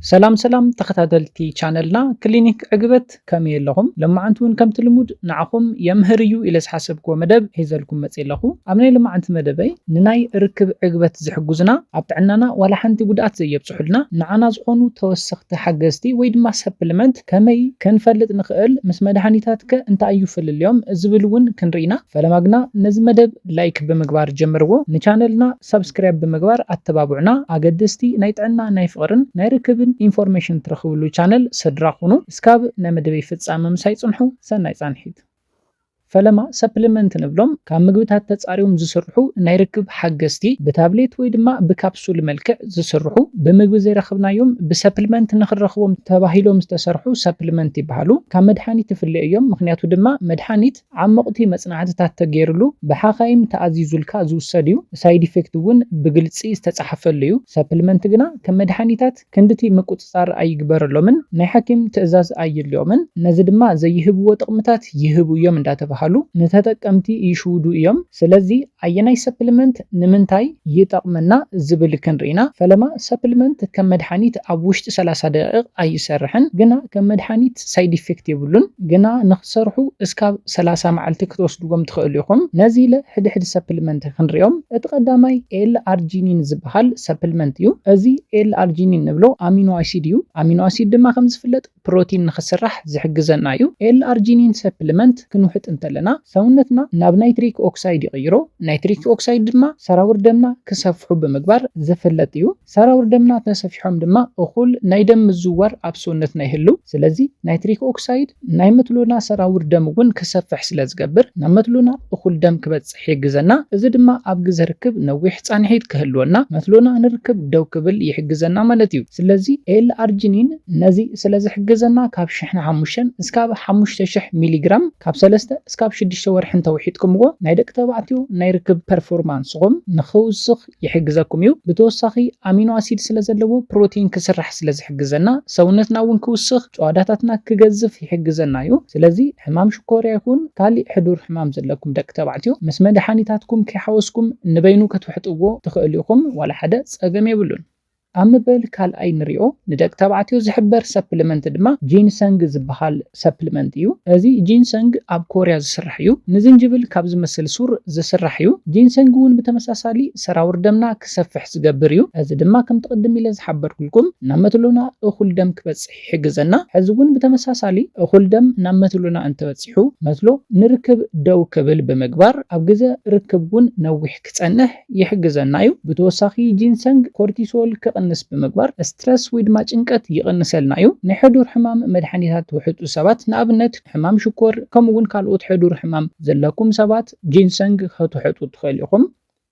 ሰላም ሰላም ተኸታተልቲ ቻነልና ክሊኒክ ዕግበት፣ ከመይ ኣለኹም? ለማዓንቲ እውን ከምቲ ልሙድ ንዓኹም የምህር እዩ ኢለ ዝሓሰብክዎ መደብ ሒዘልኩም መፅእ ኣለኹ። ኣብ ናይ ለማዓንቲ መደበይ ንናይ ርክብ ዕግበት ዝሕጉዝና፣ ኣብ ጥዕናና ዋላ ሓንቲ ጉድኣት ዘየብፅሑልና ንዓና ዝኾኑ ተወሰኽቲ ሓገዝቲ ወይ ድማ ሰፕልመንት ከመይ ክንፈልጥ ንኽእል፣ ምስ መድሓኒታት ከ እንታይ እዩ ፍልልዮም ዝብል እውን ክንርኢና። ፈለማ ግና ነዚ መደብ ላይክ ብምግባር ጀምርዎ፣ ንቻነልና ሳብስክራይብ ብምግባር ኣተባብዑና። ኣገደስቲ ናይ ጥዕና ናይ ፍቕርን ናይ ርክብን ኢንፎርሜሽን ትረኽብሉ ቻነል ስድራ ኩኑ። እስካብ ናይ መደበይ ፍጻመ ምሳይ ጽንሑ። ሰናይ ጻንሒት። ፈለማ ሰፕሊመንት ንብሎም ካብ ምግብታት ተጻርዮም ዝስርሑ ናይ ርክብ ሓገዝቲ፣ ብታብሌት ወይ ድማ ብካፕሱል መልክዕ ዝስርሑ፣ ብምግቢ ዘይረኽብናዮም ብሰፕሊመንት ንኽንረኽቦም ተባሂሎም ዝተሰርሑ ሰፕሊመንት ይበሃሉ። ካብ መድሓኒት ይፍለዩ እዮም፣ ምኽንያቱ ድማ መድሓኒት ዓሞቕቲ መጽናዕትታት ተገይርሉ ብሓኻይም ተኣዚዙልካ ዝውሰድ እዩ። ሳይድ ኢፌክት እውን ብግልጺ ዝተጻሕፈሉ እዩ። ሰፕሊመንት ግና ከም መድሓኒታት ክንድቲ ምቁጽጻር ኣይግበረሎምን፣ ናይ ሓኪም ትእዛዝ ኣየድልዮምን። ነዚ ድማ ዘይህብዎ ጥቕምታት ይህቡ እዮም እንዳተባሃሉ ንተጠቀምቲ ይሽውዱ እዮም። ስለዚ ኣየናይ ሰፕሊመንት ንምንታይ ይጠቕመና ዝብል ክንርኢና። ፈለማ ሰፕሊመንት ከም መድሓኒት ኣብ ውሽጢ ሰላሳ ደቂቕ ኣይሰርሕን፣ ግና ከም መድሓኒት ሳይድ ኢፌክት የብሉን። ግና ንኽሰርሑ እስካብ ሰላሳ መዓልቲ ክትወስድዎም ትኽእሉ ኢኹም። ነዚ ኢለ ሕድሕድ ሰፕሊመንት ክንሪኦም። እቲ ቀዳማይ ኤል ኣርጂኒን ዝበሃል ሰፕሊመንት እዩ። እዚ ኤል ኣርጂኒን ንብሎ ኣሚኖ ኣሲድ እዩ። ኣሚኖ ኣሲድ ድማ ከም ዝፍለጥ ፕሮቲን ንኽስራሕ ዝሕግዘና እዩ። ኤል ኣርጂኒን ሰፕሊመንት ክንውሕጥ እንተለና ሰውነትና ናብ ናይትሪክ ኦክሳይድ ይቕይሮ። ናይትሪክ ኦክሳይድ ድማ ሰራውር ደምና ክሰፍሑ ብምግባር ዝፍለጥ እዩ። ሰራውር ደምና ተሰፊሖም ድማ እኹል ናይ ደም ምዝውዋር ኣብ ሰውነትና ይህሉ። ስለዚ ናይትሪክ ኦክሳይድ ናይ መትሎና ሰራውር ደም እውን ክሰፍሕ ስለ ዝገብር ናብ መትሎና እኹል ደም ክበጽሕ ይሕግዘና። እዚ ድማ ኣብ ግዘ ርክብ ነዊሕ ጻንሒት ክህልወና፣ መትሎና ንርክብ ደው ክብል ይሕግዘና ማለት እዩ። ስለዚ ኤል ኣርጂኒን ነዚ ስለ ዝሕግዘና ካብ ሽሕን ሓሙሽተን እስካብ ሓሙሽተ ሽሕ ሚሊግራም ካብ ሰለስተ እስካብ ሽዱሽተ ወርሒ እንተውሒጥኩምዎ ናይ ደቂ ተባዕትዮ ናይ ርክብ ፐርፎርማንስኹም ንኽውስኽ ይሕግዘኩም እዩ። ብተወሳኺ ኣሚኖ ኣሲድ ስለ ዘለዎ ፕሮቲን ክስራሕ ስለ ዝሕግዘና ሰውነትና እውን ክውስኽ፣ ጨዋዳታትና ክገዝፍ ይሕግዘና እዩ። ስለዚ ሕማም ሽኮርያ ይኹን ካሊእ ሕዱር ሕማም ዘለኩም ደቂ ተባዕትዮ ምስ መድሓኒታትኩም ከይሓወስኩም ንበይኑ ክትውሕጥዎ ትኽእሉ ኢኹም፣ ዋላ ሓደ ጸገም የብሉን። ኣብ ምበል ካልኣይ ንሪኦ፣ ንደቂ ተባዕትዮ ዝሕበር ሰፕሊመንት ድማ ጂንሰንግ ዝበሃል ሰፕሊመንት እዩ። እዚ ጂንሰንግ ኣብ ኮርያ ዝስራሕ እዩ። ንዝንጅብል ካብ ዝመስል ሱር ዝስራሕ እዩ። ጂንሰንግ እውን ብተመሳሳሊ ሰራውር ደምና ክሰፍሕ ዝገብር እዩ። እዚ ድማ ከምቲ ቅድም ኢለ ዝሓበርኩልኩም ናብ መትሎና እኹል ደም ክበጽሕ ይሕግዘና። ሕዚ እውን ብተመሳሳሊ እኹል ደም ናብ መትሎና እንተበጺሑ መትሎ ንርክብ ደው ክብል ብምግባር ኣብ ግዘ ርክብ እውን ነዊሕ ክጸንሕ ይሕግዘና እዩ። ብተወሳኺ ጂንሰንግ ኮርቲሶል ክቕንስ ብምግባር ስትረስ ወይ ድማ ጭንቀት ይቕንሰልና እዩ። ናይ ሕዱር ሕማም መድሓኒታት ትውሕጡ ሰባት፣ ንኣብነት ሕማም ሽኮር ከምኡ እውን ካልኦት ሕዱር ሕማም ዘለኩም ሰባት ጂንሰንግ ክትውሕጡ ትኽእሉ ኢኹም።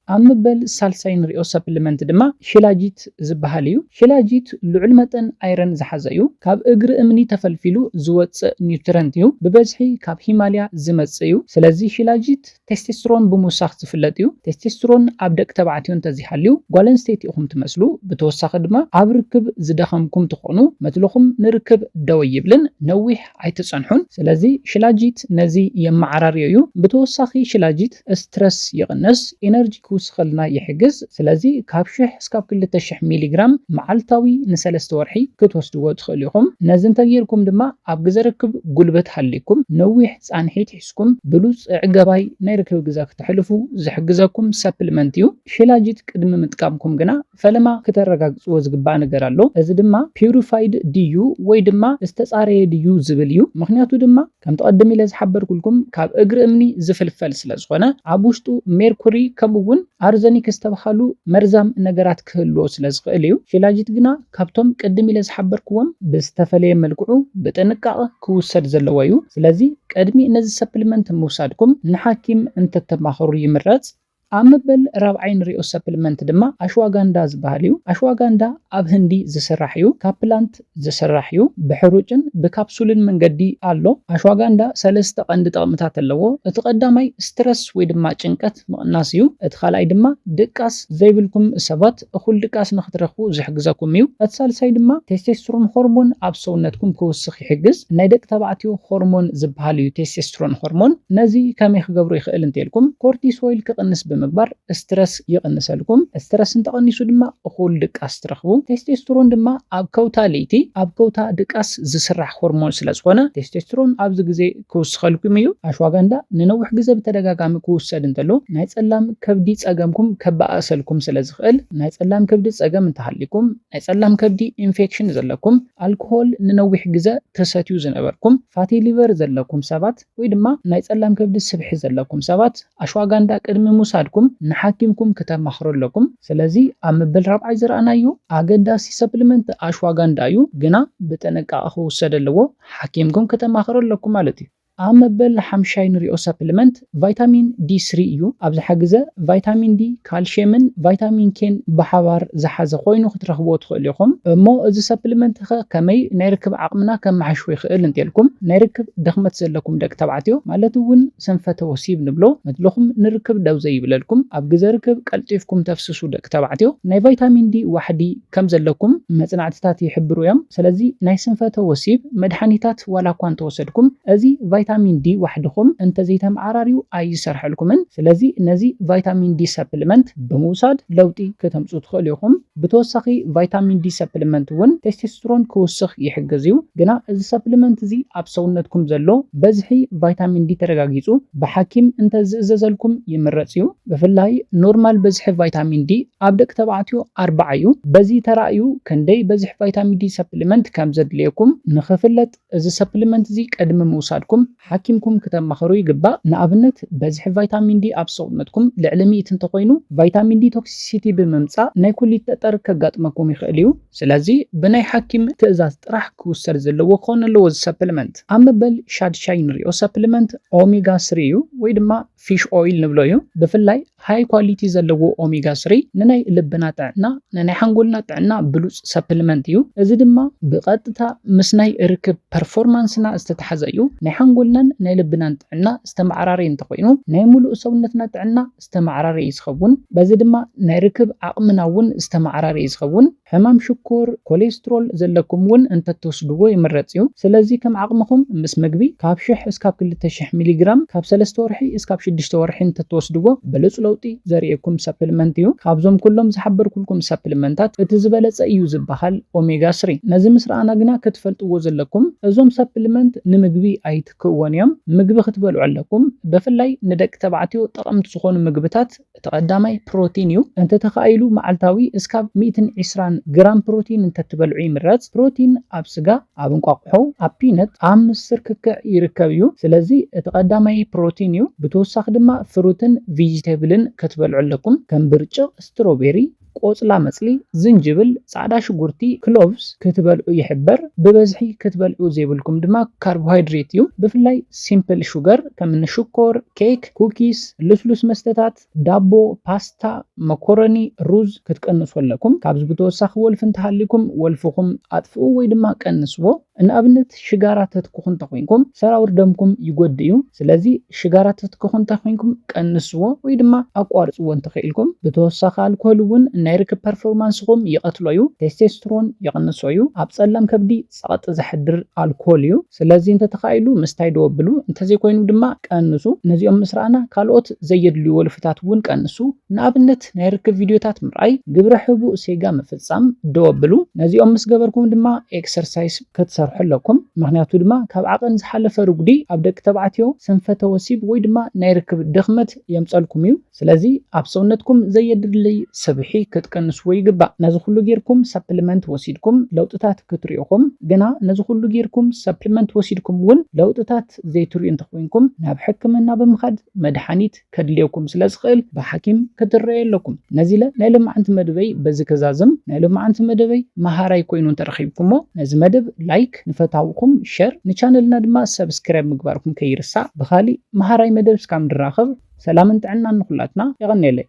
ኣብ ምበል ሳልሳይ ንሪኦ ሰፕሊመንት ድማ ሽላጂት ዝበሃል እዩ። ሽላጂት ልዑል መጠን ኣይረን ዝሓዘ እዩ። ካብ እግሪ እምኒ ተፈልፊሉ ዝወፅእ ኒውትረንት እዩ። ብበዝሒ ካብ ሂማልያ ዝመፅእ እዩ። ስለዚ ሽላጂት ቴስቴስትሮን ብምውሳኽ ዝፍለጥ እዩ። ቴስቴስትሮን ኣብ ደቂ ተባዕትዮ እንተዘይሃልዩ ጓል ኣንስተይቲ ኢኹም ትመስሉ። ብተወሳኺ ድማ ኣብ ርክብ ዝደኸምኩም ትኾኑ፣ መትልኹም ንርክብ ደው ኣይብልን፣ ነዊሕ ኣይትጸንሑን። ስለዚ ሽላጂት ነዚ የመዓራርዮ እዩ። ብተወሳኺ ሽላጂት ስትረስ ይቕንስ፣ ኤነርጂ ክውስኸልና ይሕግዝ። ስለዚ ካብ ሽሕ እስካብ ክልተ ሽሕ ሚሊግራም መዓልታዊ ንሰለስተ ወርሒ ክትወስድዎ ትኽእሉ ኢኹም። ነዚ እንተገይርኩም ድማ ኣብ ግዘ ርክብ ጉልበት ሃልይኩም ነዊሕ ጻንሒት ሒዝኩም ብሉጽ ዕገባይ ናይ ርክብ ግዘ ክተሕልፉ ዝሕግዘኩም ሰፕሊመንት እዩ። ሽላጂት ቅድሚ ምጥቃምኩም ግና ፈለማ ክተረጋግጽዎ ዝግባእ ነገር ኣሎ። እዚ ድማ ፒውሪፋይድ ድዩ ወይ ድማ ዝተጻረየ ድዩ ዝብል እዩ። ምኽንያቱ ድማ ከምቲ ቅድም ኢለ ዝሓበርኩልኩም ካብ እግሪ እምኒ ዝፍልፈል ስለ ዝኾነ ኣብ ውሽጡ ሜርኩሪ ከምኡ እውን ኣርዘኒክ ዝተባሃሉ መርዛም ነገራት ክህልዎ ስለ ዝኽእል እዩ። ሽላጂት ግና ካብቶም ቅድም ኢለ ዝሓበርክዎም ብዝተፈለየ መልክዑ ብጥንቃቐ ክውሰድ ዘለዎ እዩ። ስለዚ ቅድሚ ነዚ ሰፕሊመንት ምውሳድኩም ንሓኪም እንተተማኸሩ ይምረጽ። ኣብ መበል ራብዓይ ንሪኦ ሰፕሊመንት ድማ ኣሽዋጋንዳ ዝበሃል እዩ። ኣሽዋጋንዳ ኣብ ህንዲ ዝስራሕ እዩ። ካብ ፕላንት ዝስራሕ እዩ። ብሕሩጭን ብካፕሱልን መንገዲ ኣሎ። ኣሽዋጋንዳ ሰለስተ ቀንዲ ጥቕምታት ኣለዎ። እቲ ቀዳማይ ስትረስ ወይ ድማ ጭንቀት ምቕናስ እዩ። እቲ ካልኣይ ድማ ድቃስ ዘይብልኩም ሰባት እኹል ድቃስ ንኽትረኽቡ ዝሕግዘኩም እዩ። እቲ ሳልሳይ ድማ ቴስቴስትሮን ሆርሞን ኣብ ሰውነትኩም ክውስኽ ይሕግዝ። ናይ ደቂ ተባዕትዮ ሆርሞን ዝበሃል እዩ ቴስቴስትሮን ሆርሞን። ነዚ ከመይ ክገብሮ ይኽእል እንተልኩም፣ ኮርቲሶይል ክቕንስ ምግባር ስትረስ ይቕንሰልኩም። ስትረስ እንተቐኒሱ ድማ እኹል ድቃስ ትረኽቡ። ቴስቴስትሮን ድማ ኣብ ከውታ ለይቲ ኣብ ከውታ ድቃስ ዝስራሕ ሆርሞን ስለ ዝኾነ ቴስቴስትሮን ኣብዚ ግዜ ክውስኸልኩም እዩ። ኣሽዋጋንዳ ንነዊሕ ግዜ ብተደጋጋሚ ክውሰድ እንተሎ ናይ ጸላም ከብዲ ጸገምኩም ከባኣሰልኩም ስለ ዝኽእል ናይ ጸላም ከብዲ ጸገም እንተሃሊኩም ናይ ጸላም ከብዲ ኢንፌክሽን ዘለኩም ኣልኮሆል ንነዊሕ ግዜ ተሰትዩ ዝነበርኩም ፋቲ ሊቨር ዘለኩም ሰባት ወይ ድማ ናይ ጸላም ከብዲ ስብሒ ዘለኩም ሰባት ኣሽዋጋንዳ ቅድሚ ምውሳድኩም ንሓኪምኩም ክተማኽሩ ኣለኩም። ስለዚ ኣብ መበል ራብዓይ ዝረኣናዮ ኣገዳሲ ሰፕሊመንት ኣሽዋጋንዳ እዩ፣ ግና ብጥንቃቐ ክውሰድ ኣለዎ። ሓኪምኩም ክተማኽሩ ኣለኩም ማለት እዩ። ኣብ መበል ሓምሻይ ንሪኦ ሰፕሊመንት ቫይታሚን ዲ ስሪ እዩ። ኣብዝሓ ግዘ ቫይታሚን ዲ፣ ካልሽየምን ቫይታሚን ኬን ብሓባር ዝሓዘ ኮይኑ ክትረኽብዎ ትኽእሉ ኢኹም። እሞ እዚ ሰፕሊመንት ኸ ከመይ ናይ ርክብ ዓቕምና ከመሓሽዎ ይኽእል እንተልኩም፣ ናይ ርክብ ድኽመት ዘለኩም ደቂ ተባዕትዮ ማለት እውን ስንፈተ ወሲብ ንብሎ መትልኹም ንርክብ ደው ዘይብለልኩም ኣብ ግዘ ርክብ ቀልጢፍኩም ተፍስሱ ደቂ ተባዕትዮ ናይ ቫይታሚን ዲ ዋሕዲ ከም ዘለኩም መጽናዕትታት ይሕብሩ እዮም። ስለዚ ናይ ስንፈተ ወሲብ መድሓኒታት ዋላ እኳ እንተወሰድኩም እዚ ቫይታሚን ዲ ዋሕድኹም እንተዘይተመዓራርዩ ኣይሰርሐልኩምን። ስለዚ ነዚ ቫይታሚን ዲ ሰፕሊመንት ብምውሳድ ለውጢ ከተምፁ ትኽእሉ ኢኹም። ብተወሳኺ ቫይታሚን ዲ ሰፕሊመንት እውን ቴስቴስትሮን ክውስኽ ይሕግዝ እዩ። ግና እዚ ሰፕሊመንት እዚ ኣብ ሰውነትኩም ዘሎ በዝሒ ቫይታሚን ዲ ተረጋጊፁ ብሓኪም እንተዝእዘዘልኩም ይምረፅ እዩ። ብፍላይ ኖርማል በዝሒ ቫይታሚን ዲ ኣብ ደቂ ተባዕትዮ ኣርባዓ እዩ። በዚ ተራእዩ ክንደይ በዝሒ ቫይታሚን ዲ ሰፕሊመንት ከም ዘድልየኩም ንኽፍለጥ እዚ ሰፕሊመንት እዚ ቅድሚ ምውሳድኩም ሓኪምኩም ክተማኸሩ ይግባእ። ንኣብነት በዝሒ ቫይታሚን ዲ ኣብ ሰውነትኩም ልዕሊ ሚእቲ እንተኾይኑ ቫይታሚን ዲ ቶክሲሲቲ ብምምፃእ ናይ ኩሊት ጠጠር ከጋጥመኩም ይኽእል እዩ። ስለዚ ብናይ ሓኪም ትእዛዝ ጥራሕ ክውሰድ ዘለዎ ክኾን ኣለዎ እዚ ሰፕሊመንት። ኣብ መበል ሻድሻይ ንሪኦ ሰፕሊመንት ኦሜጋ ስሪ እዩ ወይ ድማ ፊሽ ኦይል ንብሎ እዩ። ብፍላይ ሃይ ኳሊቲ ዘለዎ ኦሜጋ ስሪ ንናይ ልብና ጥዕና ንናይ ሓንጎልና ጥዕና ብሉፅ ሰፕሊመንት እዩ። እዚ ድማ ብቐጥታ ምስ ናይ ርክብ ፐርፎርማንስና ዝተተሓዘ እዩ። ናይ ሓንጎልናን ናይ ልብናን ጥዕና ዝተመዓራረየ እንተኾይኑ ናይ ሙሉእ ሰውነትና ጥዕና ዝተመዓራረየ እዩ ዝኸውን። በዚ ድማ ናይ ርክብ ዓቕምና እውን ዝተመዓራረየ እዩ ዝኸውን። ሕማም ሽኮር፣ ኮሌስትሮል ዘለኩም እውን እንተትወስድዎ ይምረፅ እዩ። ስለዚ ከም ዓቕምኹም ምስ ምግቢ ካብ ሽሕ እስካብ ክልተ ሽሕ ሚሊግራም ካብ ሰለስተ ወርሒ እስካብ ሽዱሽተ ወርሒ እንተትወስድዎ ብሉፅ ለውጢ ዘርእየኩም ሰፕልመንት እዩ። ካብዞም ኩሎም ዝሓበርኩልኩም ሰፕልመንታት እቲ ዝበለፀ እዩ ዝበሃል ኦሜጋ ስሪ። ነዚ ምስ ረኣና ግና ክትፈልጥዎ ዘለኩም እዞም ሰፕልመንት ንምግቢ ኣይትክእዎን እዮም። ምግቢ ክትበልዑ ኣለኩም። ብፍላይ ንደቂ ተባዕትዮ ጠቐምቲ ዝኾኑ ምግብታት እቲ ቀዳማይ ፕሮቲን እዩ። እንተተኻኢሉ መዓልታዊ እስካብ ሚእትን ዕስራን ግራም ፕሮቲን እንተትበልዑ ይምረፅ። ፕሮቲን ኣብ ስጋ፣ ኣብ እንቋቑሖ፣ ኣብ ፒነት፣ ኣብ ምስር ክክዕ ይርከብ እዩ። ስለዚ እቲ ቀዳማይ ፕሮቲን እዩ። ብተወሳኺ ድማ ፍሩትን ቪጂቴብልን ክትበልዑ ኣለኩም። ከም ብርጭቕ፣ ስትሮቤሪ፣ ቆፅላ መፅሊ፣ ዝንጅብል፣ ፃዕዳ ሽጉርቲ፣ ክሎቭስ ክትበልዑ ይሕበር። ብበዝሒ ክትበልዑ ዘይብልኩም ድማ ካርቦሃይድሬት እዩ። ብፍላይ ሲምፕል ሹገር ከም እኒ ሽኮር፣ ኬክ፣ ኩኪስ፣ ልስሉስ መስተታት፣ ዳቦ፣ ፓስታ፣ መኮረኒ፣ ሩዝ ክትቀንሱ ኣለኩም። ካብዚ ብተወሳኺ ወልፊ እንተሃሊኩም ወልፍኹም ኣጥፍኡ ወይ ድማ ቀንስዎ። ንኣብነት ሽጋራ ተትክኹ እንተኮይንኩም ሰራውር ደምኩም ይጎድእ እዩ። ስለዚ ሽጋራ ተትክኹ እንተኮይንኩም ቀንስዎ ወይ ድማ ኣቋርፅዎ እንተኽኢልኩም። ብተወሳኺ ኣልኮል እውን ናይ ርክብ ፐርፎርማንስኹም ይቐትሎ እዩ። ቴስቴስትሮን ይቕንሶ እዩ። ኣብ ፀላም ከብዲ ፀቕጢ ዘሕድር ኣልኮል እዩ። ስለዚ እንተተኻኢሉ ምስታይ ደወብሉ፣ እንተዘይኮይኑ ድማ ቀንሱ። ነዚኦም ምስ ረኣና ካልኦት ዘየድልዩ ወልፍታት እውን ቀንሱ። ንኣብነት ናይ ርክብ ቪድዮታት ምርኣይ፣ ግብረ ሕቡእ ሴጋ ምፍፃም ደወብሉ። ነዚኦም ምስ ገበርኩም ድማ ኤክሰርሳይስ ክትሰርሑ ኣለኩም። ምኽንያቱ ድማ ካብ ዓቐን ዝሓለፈ ርጉዲ ኣብ ደቂ ተባዕትዮ ስንፈተ ወሲብ ወይ ድማ ናይ ርክብ ድኽመት የምፀልኩም እዩ። ስለዚ ኣብ ሰውነትኩም ዘየድሊ ስብሒ ክትቀንስዎ ይግባእ። ነዚ ኩሉ ጌርኩም ሰፕሊመንት ወሲድኩም ለውጥታት ክትሪኢኹም፣ ግና ነዚ ኩሉ ጌርኩም ሰፕሊመንት ወሲድኩም እውን ለውጥታት ዘይትሪኡ እንተኮይንኩም ናብ ሕክምና ብምኻድ መድሓኒት ከድልየኩም ስለ ዝኽእል ብሓኪም ክትረኣዩ ኣለኩም። ነዚ ኢለ ናይ ሎማዓንቲ መደበይ በዚ ክዛዝም። ናይ ሎማዓንቲ መደበይ መሃራይ ኮይኑ እንተረኺብኩሞ ነዚ መደብ ላይክ፣ ንፈታውኹም ሸር፣ ንቻነልና ድማ ሰብስክራይብ ምግባርኩም ከይርሳዕ። ብኻሊእ መሃራይ መደብ እስካብ ንራኸብ ሰላምን ጥዕናን ንኹላትና። የቐንየለይ።